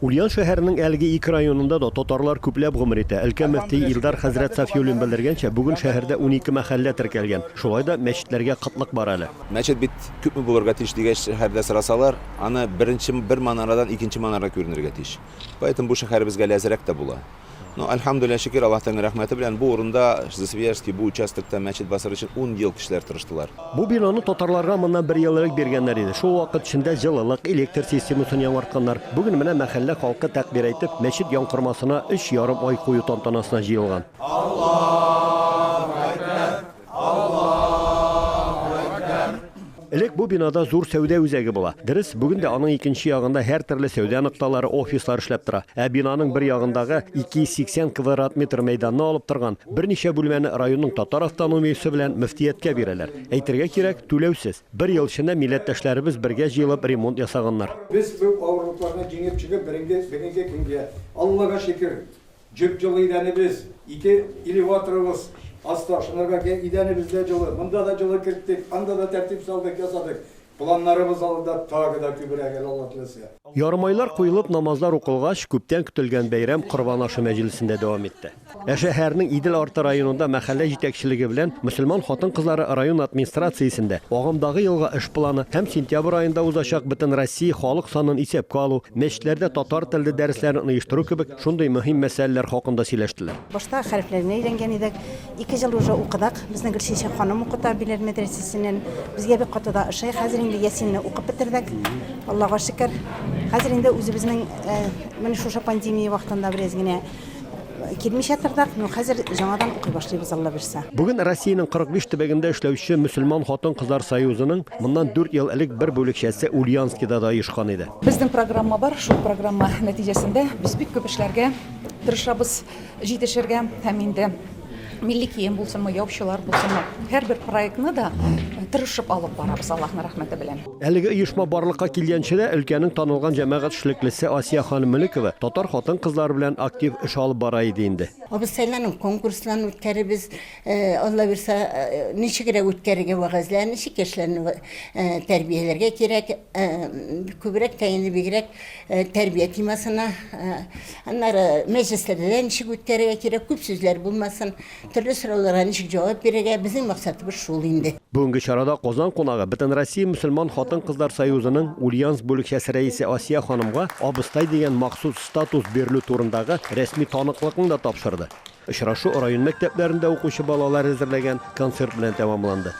Ульян шәһәренең әлеге ике районында да татарлар күпләп гомер итә. Өлкә мөфтие Илдар хәзрәт Сафиуллин белдергәнчә, бүген шәһәрдә 12 мәхәллә теркәлгән. Шулай да мәчетләргә кытлык бар әле. Мәчет бит күпме булырга тиеш дигәч, шәһәрдә сорасалар, аны беренче бер манарадан икенче манара күренергә тиеш. Поэтому бу шәһәребезгә әле әзрәк тә була. Ну, әлхәмдүлилләһ, шөкер, Аллаһ Тәгаләнең рәхмәте белән бу урында, Засвияжский бу участокта мәчет басыр өчен ун ел кешеләр тырыштылар. Бу бинаны татарларга моннан бер ел элек биргәннәр иде. Шул вакыт эчендә җылылык, электр системасын яңартканнар. Бүген менә мәхәллә халкы тәкъбир әйтеп, мәчет янкормасына өч ярым ай кую тантанасына җыелган. Аллаһу әкбәр! Аллаһу әкбәр! Элек бу бинада зур сәүдә үзәге була. Дөрес, бүген дә аның икенче ягында һәртөрле сәүдә нокталары, офислар эшләп тора. Ә бинаның бер ягындагы 280 квадрат метр мәйданны алып торган берничә бүлмәне районның татар автономиясе белән мөфтияткә бирәләр. Әйтергә кирәк, түләүсез. Бер ел эчендә милләттәшләребез бергә җыелып ремонт ясаганнар. Без бу авырлыкларны җиңеп чыгып, беренге, бүгенге көнгә, Аллага шөкер, Җып-җылы идәнебез, ике элеваторыбыз аста, шунарга идәнебез дә җылы, монда да җылы керттек, анда да тәртип салдык, ясадык. Планнарыбыз алда тагы да күбрәк әле, Алла теләсә. Ярымайлар куелып, намазлар укылгач, күптән көтелгән бәйрәм Корбан ашы мәҗлесендә дәвам итте. Ә шәһәрнең Идел арты районында мәхәллә җитәкчелеге белән мөселман хатын-кызлары район администрациясендә агымдагы елга эш планы һәм сентябрь аенда узачак Бөтенроссия халык санын исәпкә алу, мәчетләрдә татар телле дәресләрен оештыру кебек Шундый мөһим мәсьәләләр хакында сөйләштеләр. Башта хәрефләрне өйрәнгән идек. Ике ел уже укыдык. Безне Гөлчәчәк ханым укыта Биләр мәдрәсәсеннән. Безгә бик каты да ошый. Хәзер инде Ясинне укып бетердек. Аллага шөкер. Хәзер инде үзебезнең менә шушы пандемия вакытында бераз генә килмичә тордык. Ну, хәзер яңадан укый башлыйбыз, Алла бирсә. Бүген Россиянең 45 төбәгендә эшләүче мөселман хатын-кызлар союзының моннан дүрт ел элек бер бүлекчәсе Ульяновскида да оешкан иде. Безнең программа бар, шул программа нәтиҗәсендә без бик күп эшләргә тырышабыз, җитешергә һәм инде милли кием булсынмы, яучылар булсынмы, һәрбер проектны да тырышып алып барабыз, Аллаһның рәхмәте белән. Әлеге оешма барлыкка килгәнче дә өлкәнең танылган җәмәгать эшлеклесе Асия ханым Мөлекова татар хатын-кызлары белән актив эш алып бара иде инде. Абыстайларның конкурсларын үткәребез, Алла бирса, ничегрәк үткәрергә вәгазьләр, ничек яшьләрне тәрбияләргә кирәк, күбрәк тә инде бигрәк тәрбия темасына, аннары мәҗлесләрдә дә ничек үткәрергә кирәк, күп сүзләр булмасын, төрле сорауларга ничек җавап бирергә, безнең максатыбыз шул инде. Бүгенге чарада Казан кунагы, Бөтенроссия мөселман хатын-кызлар союзының Ульяновск бүлекчәсе рәисе Асия ханымга абыстай дигән махсус статус бирелү турындагы рәсми таныклыкны да тапшырды. Очрашу район мәктәпләрендә укучы балалар әзерләгән концерт белән тәмамланды.